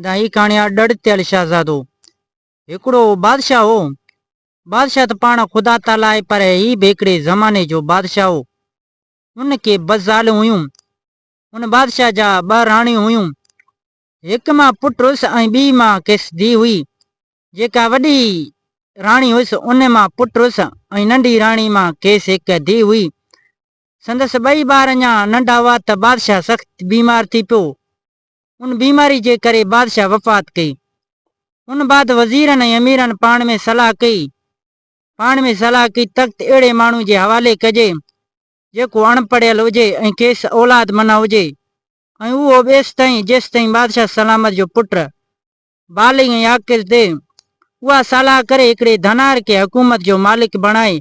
ادا هي ڪهاڻي آ ڏڙتيل شهزادو. هڪڙو بادشاهه هو. بادشاهه ته پاڻ خدا تعاليٰ آهي پر هي به هڪڙي زماني جو بادشاهه هو. ان کي ٻه زالون هيون. ان بادشاهه جا ٻه راڻيون هيون. هڪ مان پٽ هيس ۽ ٻي مان کيس ڌيء هئي. جيڪا وڏي راڻي هيس ان مان پٽ هيس ۽ ننڍي راڻي مان کيس هڪ ڌيء هئي. سندس ٻئي ٻار اڃا ننڍا هئا ته بادشاهه سخت بيمار ٿي پيو. ان بيماري جي ڪري بادشاهه وفات ڪئي. ان بعد وزيرن ۽ اميرن پاڻ ۾ صلاح ڪئي. پاڻ ۾ صلاح ڪئي تخت اهڙي ماڻهو جي حوالي ڪجي، جيڪو اڻ پڙهيل هجي ۽ کيس اولاد منع هجي ۽ اهو به ايستائين جيستائين بادشاهه سلامت جو پٽ بالغ ۽ عاقل ٿئي. اها صلاح ڪري هڪڙي ڌنار کي حڪومت جو مالڪ بڻائي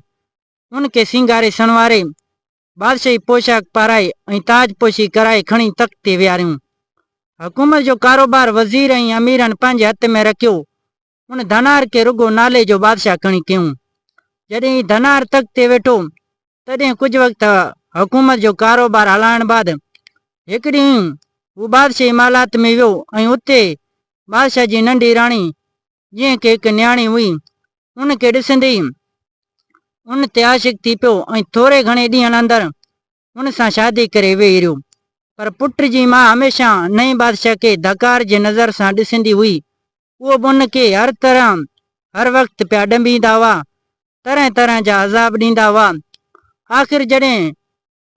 ان کي سينگاري سنواري، بادشاهي پوشاڪ پارائي ۽ تاج پوشي ڪرائي کڻي تخت تي ويهاريون. حڪومت جو ڪاروبار وزير ۽ اميرن پنهنجي هٿ ۾ رکيو. ان ڌنار کي رڳو نالي جو بادشاهه کڻي ڪيون. جڏهن هي ڌنار تخت تي ويٺو، تڏهن ڪجهه وقت حڪومت جو ڪاروبار هلائڻ بعد هڪ ڏينهن هو بادشاهي محلات ۾ ويو ۽ اتي بادشاهه جي ننڍي راڻي جنهن کي هڪ نياڻي هئي، ان کي ڏسندي ئي ان تي عاشق ٿي پيو ۽ ٿوري گهڻي ڏينهن اندر ان سان شادي ڪري ويهي رهيو. پر پٽ جي ماء هميشه نئين بادشاهه کي ڌڪار جي نظر سان ڏسندي هئي. اهو به ان کي هر طرح هر وقت پيا ڏنڀيندا هئا، طرح طرح جا عذاب ڏيندا هئا. آخر جڏهن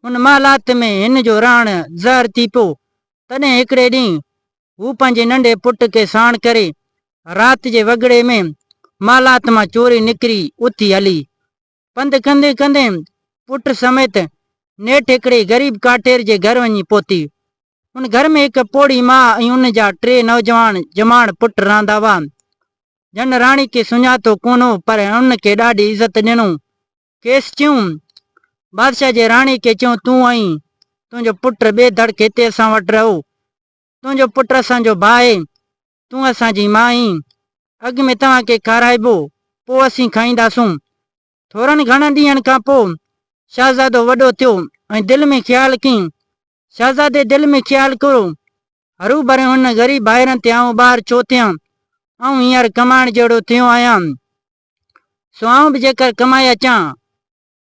ان محلات ۾ هن جو رهڻ زهر ٿي پيو، تڏهن هڪڙي ڏينهن هو پنهنجي ننڍي پٽ کي ساڻ ڪري رات جي وڳڙي ۾ محلات مان چوري نڪري اٿي هلي. پنڌ ڪندي ڪندي پٽ سميت نيٺ هڪڙي غريب ڪاٺير جي گهر وڃي پهتي. ان گهر ۾ هڪ پوڙهي ماء ۽ ان جا ٽي نوجوان جماڻ پٽ رهندا هئا، جن راڻي کي سڃاتو ڪونه هو، پر ان کي ڏاڍي عزت ڏنو. کيس چيائون، بادشاهه جي راڻي کي چيائون، تون ۽ تنهنجو پٽ ٻئي ڌڙڪ هتي اسان وٽ رهو. تنهنجو پٽ اسان جو ڀاء آهي، تون اسان جي ماء آهين. اڳ ۾ توهان کي کارائبو، پوء اسين کائينداسون. ٿورن گهڻن ڏينهن کان پوء شهزادو وڏو ٿيو ۽ دل ۾ خيال ڪيائين. شهزادي دل ۾ خيال ڪيو، هروڀرو هن غريب ڀائرن تي آئون ٻار ڇو ٿيان؟ آئون هينئر ڪمائڻ جهڙو ٿيو آهيان. سو آئون به جيڪر ڪمائي اچان،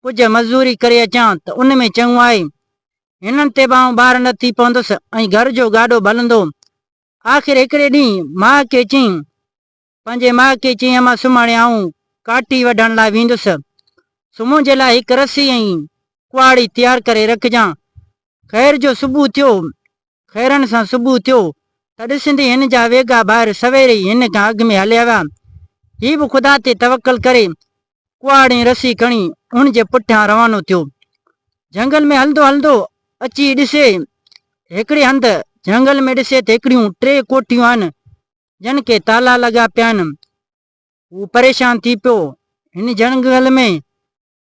ڪجهه مزدوري ڪري اچان ته ان ۾ چڱو آهي. هنن تي به آئون بار نه ٿي پوندس ۽ گهر جو گاڏو به هلندو. آخر هڪڙي ڏينهن ماء کي چيائين، پنهنجي ماء کي چيائين امان سڀاڻي آئون ڪاٺي وڍڻ لاء ويندس، سو منهنجي لاء هڪ رسي ۽ ڪهاڙي تيار ڪري رکجان. خير جو صبح ٿيو، خيرن سان صبح ٿيو ته ڏسندي هن جا ويڳا ڀائر سوير ئي هن کان اڳ ۾ هليا ويا. هي به خدا تي توڪل ڪري ڪهاڙي ۽ رسي کڻي هن جي پٺيان روانو ٿيو. جهنگل ۾ هلندو هلندو اچي ڏسي هڪڙي هنڌ جهنگل ۾ ڏسي ته هڪڙيون ٽي ڪوٺيون آهن جن کي تالا لڳا پيا آهن. هو پريشان ٿي پيو. هن جهنگل ۾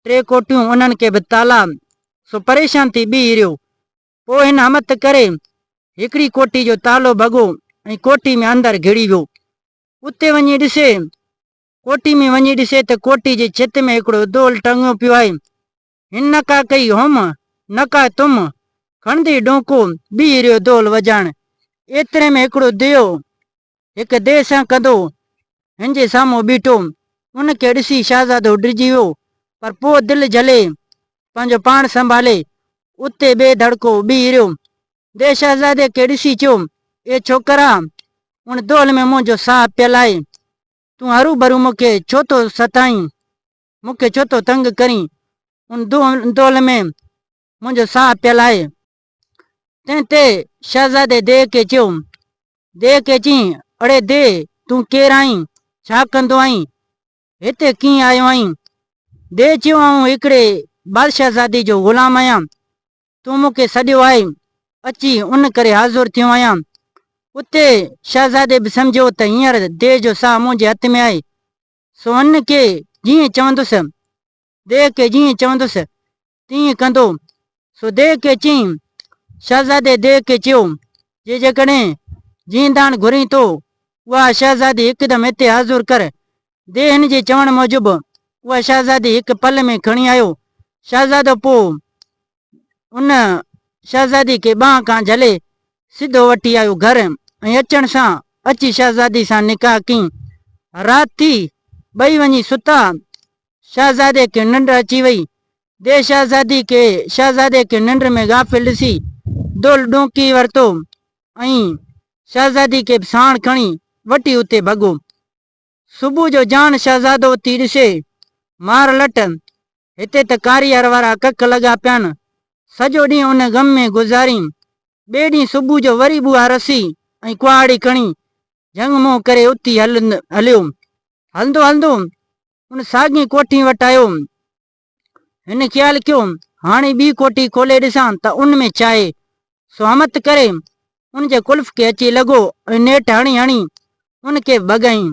ٽي ڪوٺيون انهن کي به تالا سو پريشان ٿي بيهي رهيو. پوء هن همت ڪري هڪڙي ڪوٺي جو تالو ڀڳو ۽ ڪوٺي ۾ اندر گهڙي ويو. اتي وڃي ڏسي، ڪوٺي ۾ وڃي ڏسي ته ڪوٺي جي ڇت ۾ هڪڙو دول ٽنگيو پيو آهي. هن نه ڪا ڪئي هوم، نه ڪا تم، کڻندي ڏونڪو بيهي رهيو دول وڄائڻ. ايتري ۾ هڪڙو ديو هڪ ديهه سان ڪندو هن جي سامهون بيٺو. ان کي ڏسي شهزادو ڊڄي ويو، پر پوء دل جهلي پنهنجو پاڻ سنڀالي اتي بي ڌڙڪو بيهي رهيو. ديهه شهزادي کي ڏسي چيو، اي ڇوڪرا! ان دول ۾ منهنجو ساهه پيل آهي. تون هروڀرو مون کي ڇو ٿو ستائين؟ مون کي ڇو ٿو تنگ ڪرين؟ ان دول ۾ منهنجو ساهه پيل آهي. تنهن تي شهزادي ديهه کي چيو. ديهه کي چيائين، اڙي ديهه، تون ڪير آهين؟ ڇا ڪندو آهين؟ هتي ڪيئن آيو آهين؟ ديهه چيو، آئون هڪڙي بادشاهزادي جو غلام آهيان. تون مون کي سڏيو آهي، اچي ان ڪري حاضر ٿيو آهيان. اتي شهزادي به سمجهيو ته هينئر ديهه جو ساهه منهنجي هٿ ۾ آهي، سو هن کي جيئن چوندس، ديهه کي جيئن چوندس، تيئن ڪندو. سو ديهه کي چيائين. شهزادي ديهه کي چيو، جي جيڪڏهن جيئندان گهرين ٿو، اها شهزادي هڪدم هتي حاضر ڪر. ديهه هن جي چوڻ موجب اها شهزادي هڪ پل ۾ کڻي آيو. شهزادو پوء ان شهزادي کي ٻانهن کان جهلي سڌو وٺي آيو گهر ۽ اچڻ سان اچي شهزادي سان نڪاح ڪيائين. رات ٿي، ٻئي وڃي ستا. شهزادي کي ننڊ اچي وئي. The شهزادي کي شهزادي کي ننڊ ۾ غافل ڏسي دول ڏونڪي ورتو ۽ شهزادي کي به ساڻ کڻي وٺي اتي ڀڳو. صبح جو جان شهزادو اٿي ڏسي، مار لٽ، هتي ته ڪاريهر وارا ڪک لڳا پيا آهن. سڄو ڏينهن ان غم ۾ گذاريم. ٻئي ڏينهن صبح جو وري به اها رسي ۽ ڪهاڙي کڻي جهنگ منهن ڪري اٿي هليو. هلندو هلندو ان ساڳي ڪوٺي وٽ آيو. هن خيال ڪيو، هاڻي ٻي ڪوٺي کولي ڏسان ته ان ۾ ڇا آهي. سو همت ڪري ان جي قلف کي اچي لڳو ۽ نيٺ هڻي هڻي ان کي به ڀڳائين.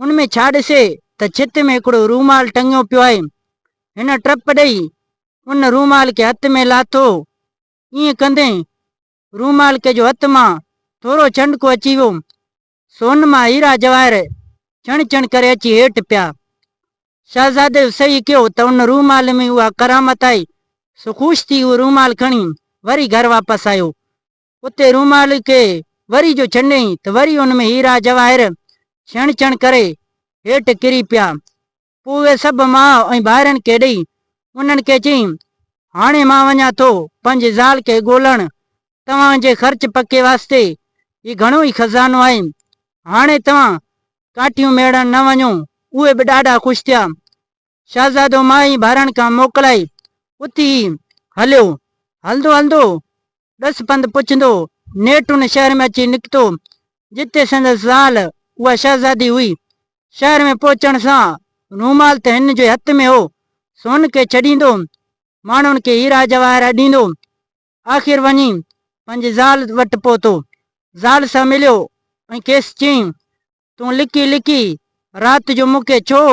ان ۾ ڇا ڏسي ته ڇت ۾ هڪڙو رومال ٽنگيو پيو آهي. هن ٽپ ڏئي ان رومال کي هٿ ۾ لاٿو. ائين ڪندي رومال کي جو هٿ مان ٿورو ڇنڊڪو اچي ويو سون مان هيرا جواهر چڻ چڻ ڪري اچي هيٺ پيا. شهزادي سهي ڪيو ته ان رومال ۾ اها ڪرامت آئي، سو خوش ٿي اهو رومال کڻي وري گهر واپس آيو. اتي رومال کي وري جو ڇنڊيائين ته وري ان ۾ هيرا جواهر ڇڻ ڇڻ ڪري هيٺ ڪري پيا. پوء اهي سڀ ماء ۽ ڀائرن کي ڏئي، انهن کي چيائين، هاڻي مان وڃان ٿو پنهنجي زال کي ڳولڻ، توهان جي خرچ پکي واسطي هي گهڻو ئي خزانو آهي، هاڻي توهان ڪاٺيون ميڙڻ نه وڃو. اهي به ڏاڍا خوش ٿيا. شهزادو ماء ۽ ڀائرن کان موڪلائي اٿي هليو. هلندو هلندو ڏس پنڌ پڇندو نيٺ ان شهر ۾ اچي نڪتو، جتي سندس زال اها شهزادي هئي. شهر ۾ پهچڻ سان رومال ته هن جي هٿ ۾ هو، سو ان کي ڇڏيندو، ماڻهن کي هيرا جواهر ڏيندو، آخر وڃي پنهنجي زال وٽ پهتو. زال سان مليو ۽ کيس چيائين، تون لڪي لڪي رات جو مون کي ڇو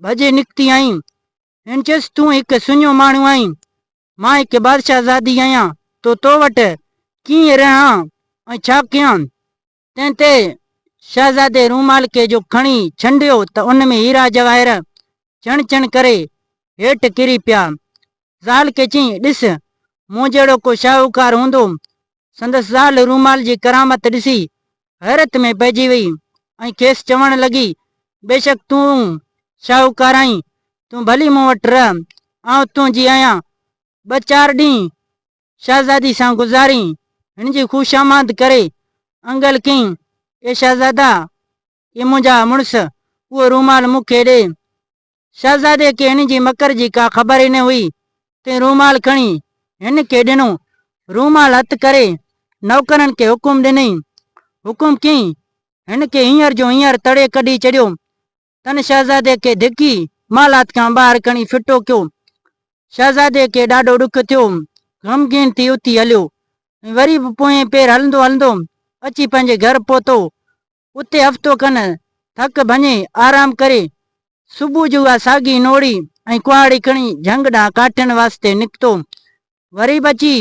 ڀڄي نڪتي آهين؟ هن چيس، تون هڪ سڃو ماڻهو آهين، مان هڪ بادشاهزادي آهيان، تو تو وٽ ڪيئن رهان ۽ ڇا ڪيان؟ تنهن تي شهزادي رومال کي جو کڻي ڇنڊيو ته ان ۾ هيرا جواهر چڻ چڻ ڪري هيٺ ڪري پيا. زال کي چيائين، ڏس، مون جهڙو ڪو شاهوڪار هوندو. سندس زال رومال جي ڪرامت ڏسي حيرت ۾ پئجي وئي ۽ کيس چوڻ لڳي، بيشڪ تون شاهوڪار آهين، تون ڀلي مون وٽ رهه، آئون تنهنجي آهيان. ٻه چار ڏينهن شهزادي سان گذاري، هن جي خوشامد ڪري انگل ڪيائين، اي شهزادا، اي منهنجا مڙس، اهو رومال مون کي ڏي. شهزادي کي هن جي مڪر جي ڪا خبر ئي نه هئي، تنهن رومال کڻي هن کي ڏنو. رومال هٿ ڪري نوڪرن کي حڪم ڏنائين. حڪم ڪيائين، هن کي هينئر جو هينئر تڙي ڪڍي ڇڏيو. تن شهزادي کي ڌڪي محلات کان ٻاهر کڻي ڦٽو ڪيو. شهزادي کي ڏاڍو ڏک ٿيو. غمگين ٿي اٿي هليو ۽ وري به پوئين پير هلندو هلندو اچي پنهنجي گهر پهتو. اتي هفتو کن ٿڪ ڀڃي آرام ڪري صبح جو اها ساڳي نوڙي ۽ ڪهاڙي کڻي جهنگ ڏانهن ڪاٺين واسطي نڪتو. وري به اچي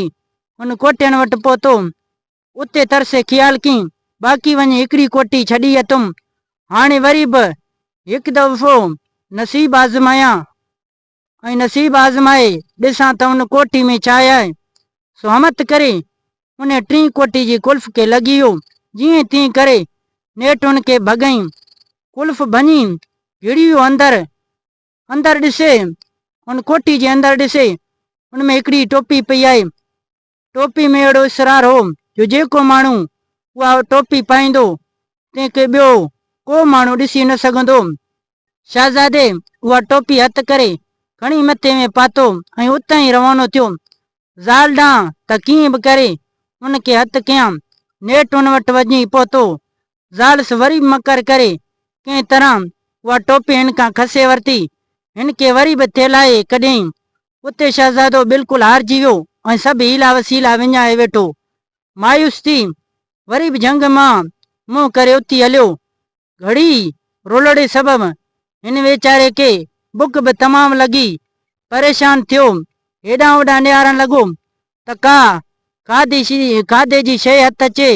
ان ڪوٺين وٽ پهتو. اتي ترسي خيال ڪيم، باقي وڃي هڪڙي ڪوٺي ڇڏي اٿم، هاڻي وري به هڪ دفعو نصيب آزمايان ۽ نصيب آزمائي ڏسان ته ان ڪوٺي ۾ ڇا آهي. سو همت ڪري ان ٽين ڪوٺي جي قلف کي لڳي ويو، جيئن تيئن ڪري نيٺ ان کي ڀڳائين. قلف ڀڃي گهڙي ويو اندر. اندر ڏسي، ان ڪوٺي جي اندر ڏسي، ان ۾ هڪڙي ٽوپي پئي آهي. ٽوپي ۾ اهڙو اصرار هو جو جيڪو ماڻهو اها ٽوپي پائيندو، تنهن کي ٻيو ڪو ماڻهو ڏسي نه سگهندو. شهزادي اها ٽوپي هٿ ڪري کڻي مٿي ۾ پاتو ۽ اتان ئي روانو ٿيو. زال ڏانهن ته ڪيئن به ڪري ان کي هٿ ڪيان. نيٺ ان وٽ وڃي پهتو. زالس وري به مڪر ڪري ڪنهن طرح اها ٽوپي هن کان کسي ورتي. هن کي وري به ٿيلهائي ڪڍيائين. اتي شهزادو بلڪل هارجي ويو ۽ سڀ حيلا وسيلا وڃائي ويٺو. مايوس ٿي وري به جهنگ مان منهن ڪري اٿي هليو. گهڙي رولڙي سبب هن ويچاري کي بک به تمام لڳي. پريشان ٿيو هيڏانهن هوڏانهن نهارڻ لڳو ته ڪا کاڌي جي شيء هٿ اچي.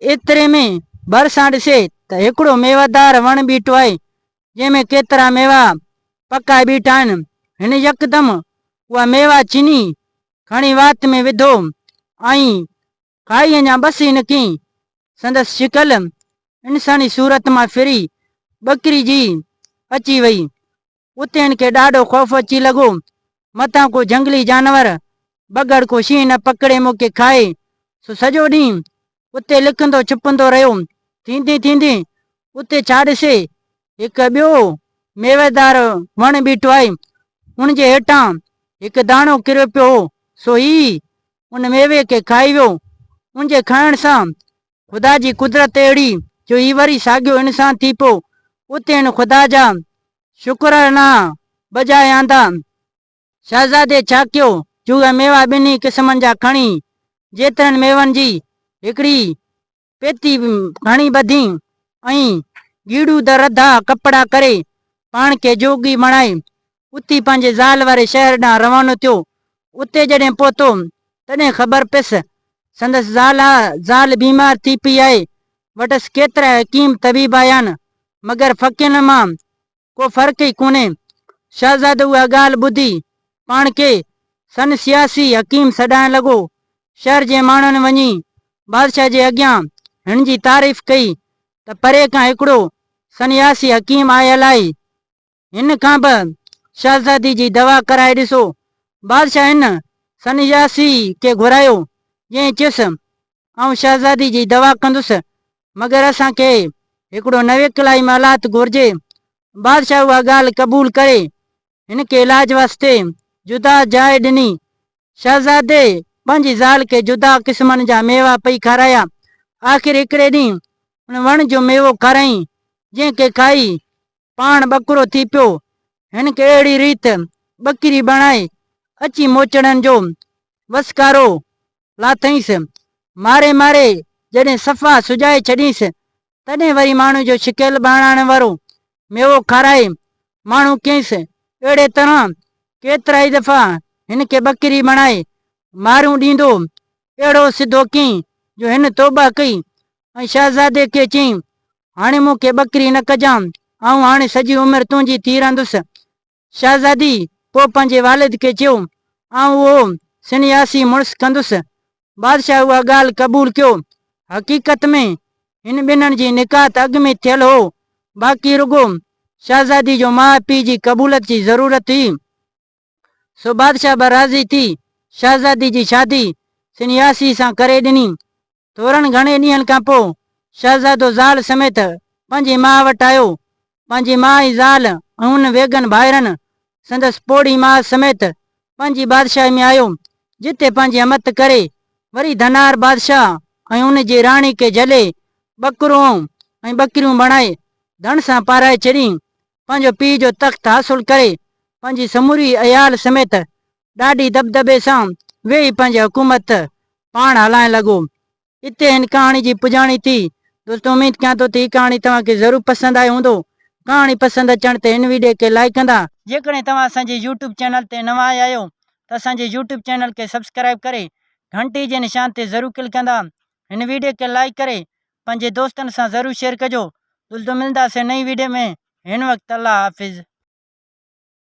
ايتري ۾ ڀرسان ڏسي ته هڪڙو ميوادار وڻ بيٺو آهي، جنهن ۾ ڪيترا ميوا پڪائي بيٺا آهن. هن يڪدم اها ميوا ڇني کڻي وات ۾ وڌو ۽ کائي اڃا ٻس ئي نه ڪئي، سندس شڪل. انساني صورت مان ڦري ٻڪري جي اچي وئي. اتي هن کي ڏاڍو خوف اچي لڳو، متان ڪو جهنگلي جانور، بگهڙ ڪو شينهن نه پڪڙي مون کي کائي. سو سڄو ڏينهن اتي لڪندو ڇپندو رهيو. ٿيندي ٿيندي اتي ڇا ڏسي، هڪ ٻيو ميويدار وڻ بيٺو آهي. ان جي هيٺان هڪ داڻو ڪريو پيو هو، سو هي ان ميوي کي کائي ويو. ان جي کائڻ سان خدا جي قدرت اهڙي جو هي وري ساڳيو انسان ٿي پيو. اتي هن خدا جا شڪرانا بجاء آندا. شهزادي ڇا ڪيو جو اهي ميوا ٻنهي قسمن جا کڻي، جيترن ميون جي هڪڙي پيتي کڻي ٻڌي ۽ گيڙو در رڌا ڪپڙا ڪري پاڻ کي جوڳي بڻائي اٿي پنهنجي زال واري شهر ڏانهن روانو ٿيو. اتي جڏهن پهتو، تڏهن خبر پيس، سندس زال زال بيمار ٿي پئي آهي. وٽس ڪيترائي حڪيم طبيب آيا آهن، مگر فقين مان ڪو فرق ئي ڪونهي. شهزادو اها ڳالهه ٻڌي پاڻ کي سنسياسي حڪيم سڏائڻ لڳو. شهر جي ماڻهن وڃي بادشاهه جي اڳيان هن جي تعريف ڪئي ته پري کان هڪڙو سنياسي حڪيم آيل آهي. هن کان به شهزادي جي دوا ڪرائي ڏسو. بادشاهه هن سنياسي کي گهرايو، جنهن چيس، آئون شهزادي جي دوا ڪندس، مگر اسان کي هڪڙو نويڪلائي محلات گهرجي. بادشاهه اها ڳالهه قبول ڪري، هن کي علاج واسطي جدا جاء ڏني. شهزادي پنهنجي زال کي جدا قسمن جا ميوا پئي کارايا. آخر هڪڙي ڏينهن ان وڻ جو ميوو کارايائين، جنهن کي کائي پاڻ ٻڪرو ٿي پيو. هن کي اهڙي ريت ٻڪري بڻائي اچي موچڙن جو وسڪارو لاٿئينس. ماري ماري جڏهن صفا سجائي ڇڏينس، تڏهن وري ماڻهو جو شڪل بڻائڻ وارو ميوو کارائي ماڻهو ڪيس. اهڙي طرح ڪيترائي دفعا هن کي ٻڪري بڻائي مارون ڏيندو اهڙو سڌو ڪيائين جو هن توبهه ڪئي ۽ شهزادي کي چيائين، هاڻي مون کي ٻڪري نه ڪجان، آئون هاڻي سڄي عمر تنهنجي ٿي رهندس. شهزادي پوء پنهنجي والد کي چيو، آئون اهو سنياسي مڙس ڪندس. بادشاهه اها ڳالهه قبول ڪيو. حقيقت ۾ هن ٻنهن جي نڪاح ته اڳ ۾ ٿيل هو، باقي رڳو شهزادي جو ماء پيء جي قبولت جي ضرورت هئي. سو بادشاهه به راضي ٿي شهزادي جي شادي سنياسي سان ڪري ڏني. ٿورن گهڻي ڏينهن کان پوء شهزادو زال سميت پنهنجي ماء وٽ آيو. پنهنجي ماء ۽ زال ۽ ان ويڳن ڀائرن سندس پوڙهي ماء سميت پنهنجي بادشاهي ۾ آيو، جتي پنهنجي همت ڪري وري ڌنار بادشاهه ۽ ان جي راڻي کي جهلي ٻڪرو ۽ ٻڪريون بڻائي ڌڻ سان پارائي ڇڏيائين. پنهنجو پيء جو تخت حاصل ڪري پنهنجي سموري عيال سميت ڏاڍي دٻدٻي سان ويهي پنهنجي حڪومت پاڻ هلائڻ لڳو. اتي هن ڪهاڻي جي پڄاڻي ٿي. دوستو اميد ڪيان ٿو ته هي ڪهاڻي توهان کي ضرور پسند آئي هوندو. ڪهاڻي پسند اچڻ تي هن ويڊيو کي لائيڪ ڪندا. جيڪڏهن توهان اسان جي يوٽيوب چينل تي نوان آيا آهيو ته اسان جي يوٽيوب چينل کي سبسڪرائيب ڪري گهنٽي جي نشان تي ضرور ڪلڪ ڪندا. هن ويڊيو کي لائيڪ ڪري پنهنجي دوستن سان ضرور شيئر ڪجو. دوستو ملنداسين نئين ويڊيو ۾ هن وقت الله حافظ.